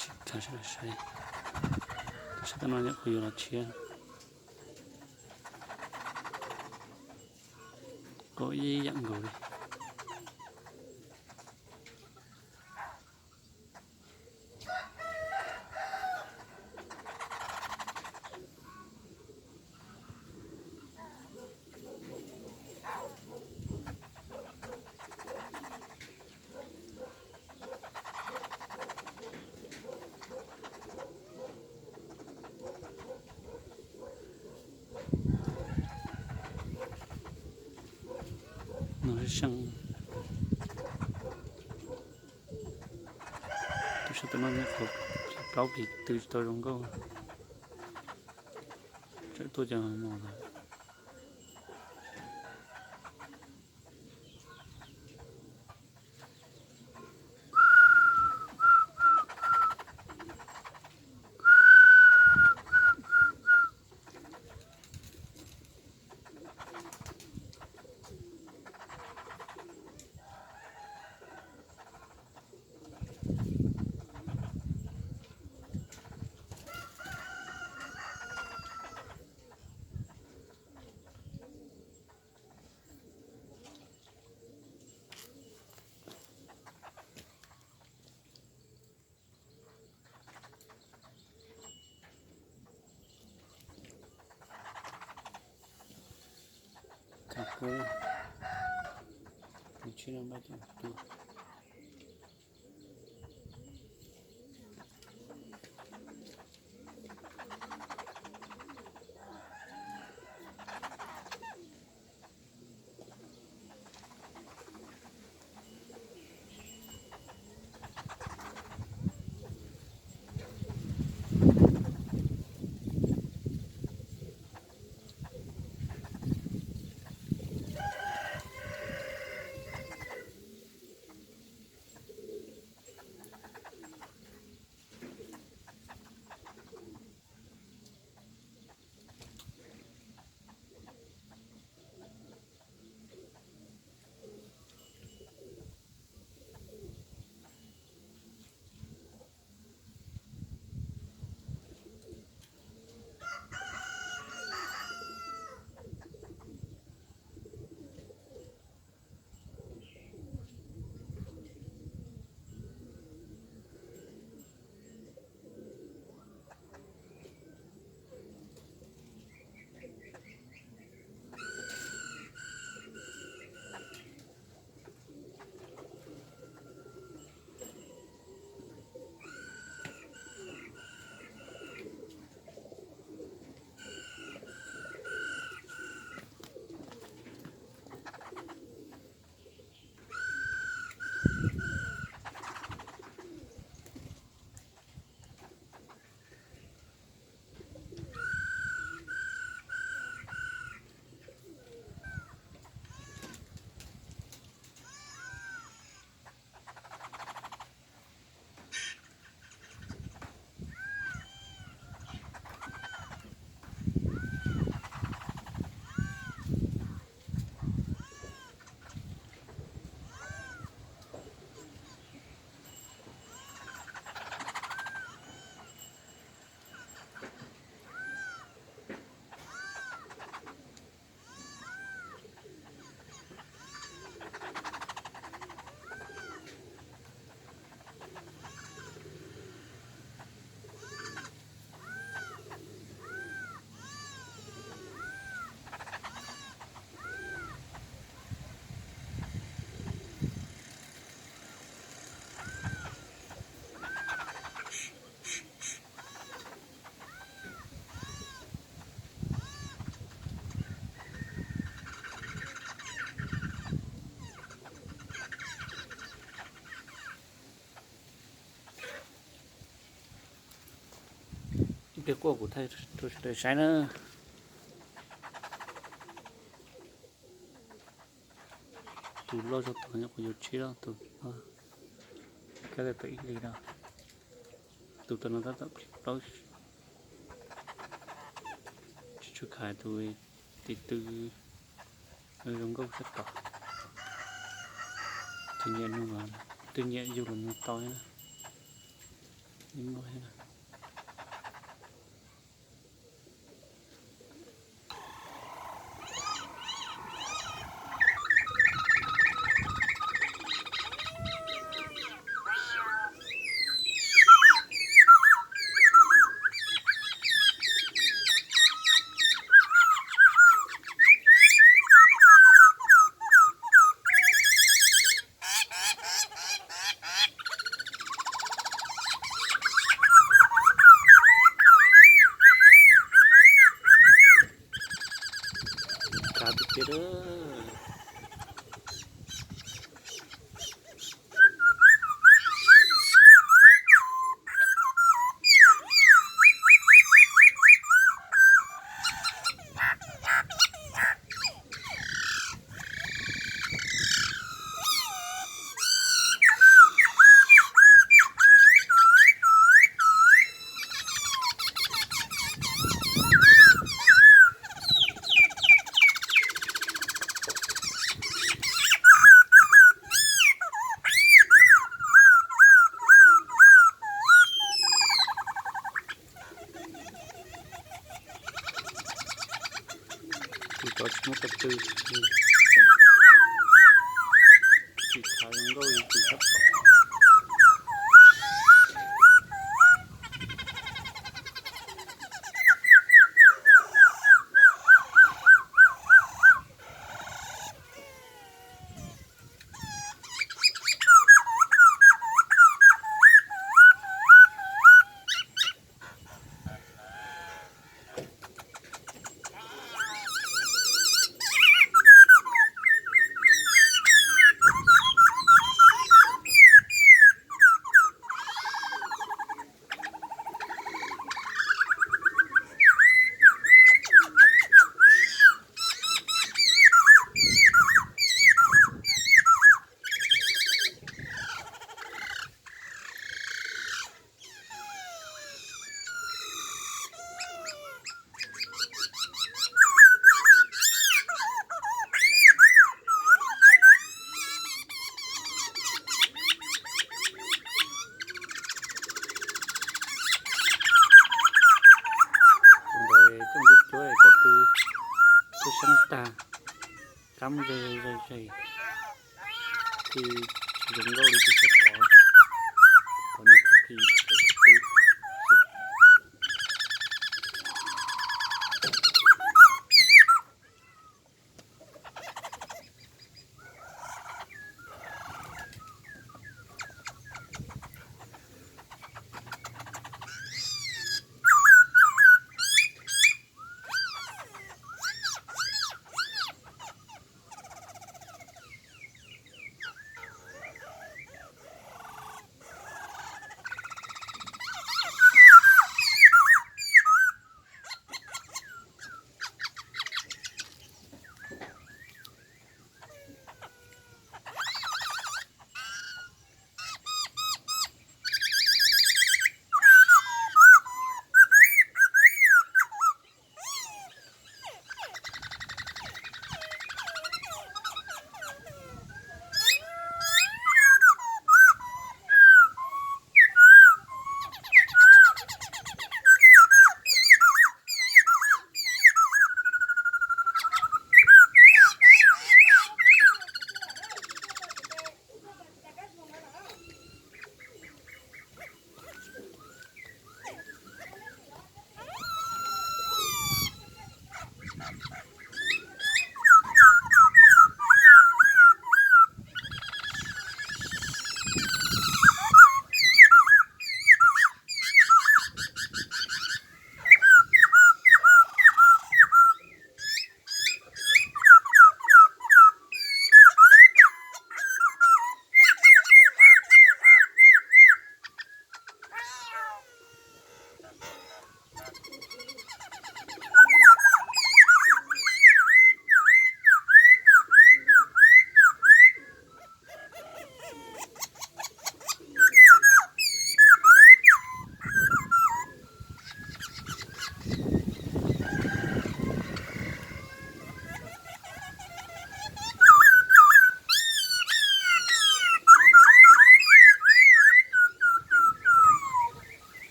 Thaum sawv daws saib, sab tom no nyuam qhuav yuav los tshiab, koj ib yam nkaus li. No seej, tus sab tom no nyuam qhuav plaub kis tw tsis tau zoo nkauj, tseem tuaj cov mos ntawd. Kab kub, tus tshiab no npaj coj mus tu. Ib pliag quaj kuv thaij rau sawv daws saib na. Tus loj zog tod nyuam qhuav yuav tshiab, tus kab tawm ib hlis no, tus tod no tab tom plib plaub. Tsis tshua khaiv tus tim tw zoo nkauj sab tod. Tus nyiam nug, twb nyiam yug los nug tau thiab na. Kav tiag tiag. Tus tod tsis muaj ko tw, tsis khav zoo nkauj li tus sab tod. Tus ntawd coj tus cuab ko tw tuaj saib tag, rab muab ze ze ze, twb tsis zoo nkauj li tus sab tod. Qhov no tag kis tau ko tw.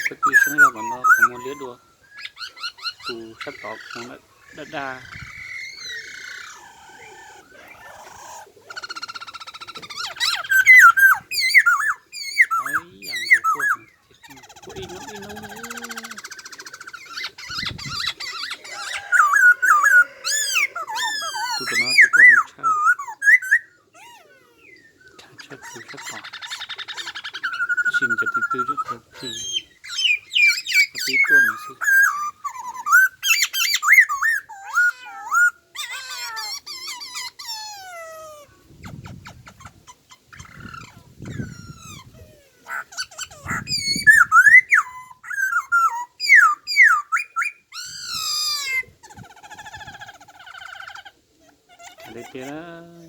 Kwv tij, saib zog tom no qhov muag liab dua, tus sab tod daj daj. Ib yam nkaus, quaj ib hnub ib hnub. Tus tom no tus quaj heev tshaj, tshaj khwv sab tod, tab sis nws cov tis tw rau qhov plig, qhov plig tuaj no xwb. Hais li tias,